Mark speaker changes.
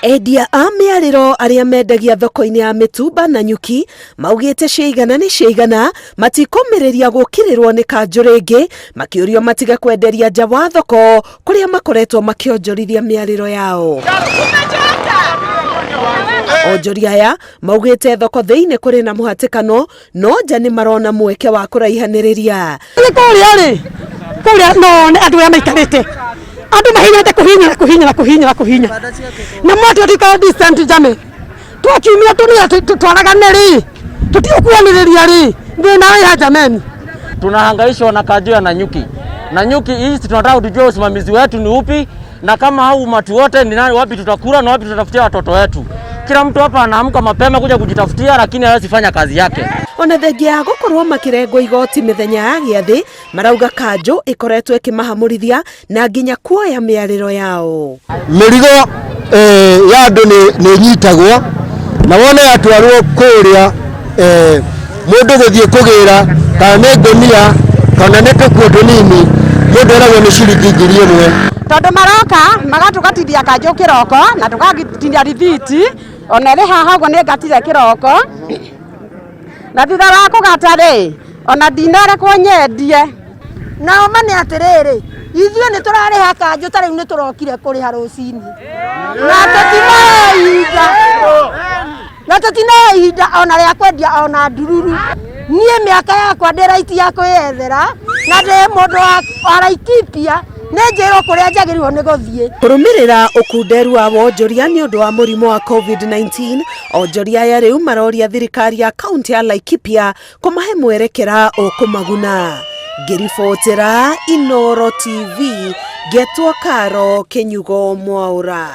Speaker 1: Endia a mĩarĩro arĩa mendagia thoko-inĩ ya mĩtumba na nyuki maugĩte ciaigana nĩ ciaigana, matikũmĩrĩria gũkĩrĩrwo nĩ kanjũ rĩngĩ, makĩũrio matige kwenderia nja wa thoko kũrĩa makoretwo makĩonjorithia mĩarĩro yao. Onjoria aya maugĩte thoko thĩinĩ kũrĩ na mũhatĩkano, no nja nĩ marona mweke wa kũraihanĩrĩria.
Speaker 2: Nĩ kũrĩa rĩ, kũrĩa no nĩ andũ arĩa maikarĩte, andũ mahinyĩte kũhinyana kũhinyana kũhinyana kũhinya na mwatio tuikare decent jame twakiumia tũnĩa twaragane rĩ, tũtigũkuanĩrĩria rĩ, thĩna wĩ ha jameni?
Speaker 3: Tunahangaishwa na kanjo ya Nanyuki. Nanyuki East tunataka tujue usimamizi wetu ni upi, na kama hau umati wote ni nani, wapi tutakula na wapi tutatafutia watoto wetu. Kila mtu hapa anaamka mapema kuja kujitafutia, lakini hawezi fanya kazi yake.
Speaker 1: Ona thengia ya gũkorwo makĩrengwo igoti mĩthenya ya gĩathĩ, marauga kanjũ ĩkoretwo ĩkĩmahamũrithia na nginya kuoya mĩarĩro yao.
Speaker 4: Mĩrigo ya andũ nĩ ĩnyitagwo na wone yatwarwo kũrĩa, mũndũ gũthiĩ kũgĩra kana nĩ ngũnia kana nĩ tũkuo tũnini, mũndũ eragwo nĩ ciringi 1000.
Speaker 2: Tondũ maroka magatũgatithia kanjũ kĩroko na tũgatinia rithiti, ona ĩrĩ haha ũguo nĩ ngatire kĩroko, na thutha wa kũgata rĩ, ona ndinarekwo nyendie.
Speaker 5: Nao ma nĩ atĩrĩrĩ, ithuĩ nĩ tũrarĩha kanjũ, ta rĩu nĩ tũrokire kũrĩha rũcinĩ na tũtinahe ihinda, na tũtinahe ihinda ona rĩa kwendia ona ndururu. Niĩ mĩaka yakwa ndĩ right ya kwĩyethera na ndĩ mũndũ wa Laikipia, nĩ njĩrwo kũrĩa njagĩrĩirwo nĩ gũthiĩ.
Speaker 1: Kũrũmĩrĩra ũkunderu wa wonjoria nĩ ũndũ wa mũrimũ wa COVID-19, onjoria aya rĩu maroria thirikari ya kaunti ya Laikipia kũmahe mwerekera ũkũmaguna. Ngĩribotera Inoro TV, ngetwo Karo Kĩnyugo Mwaũra.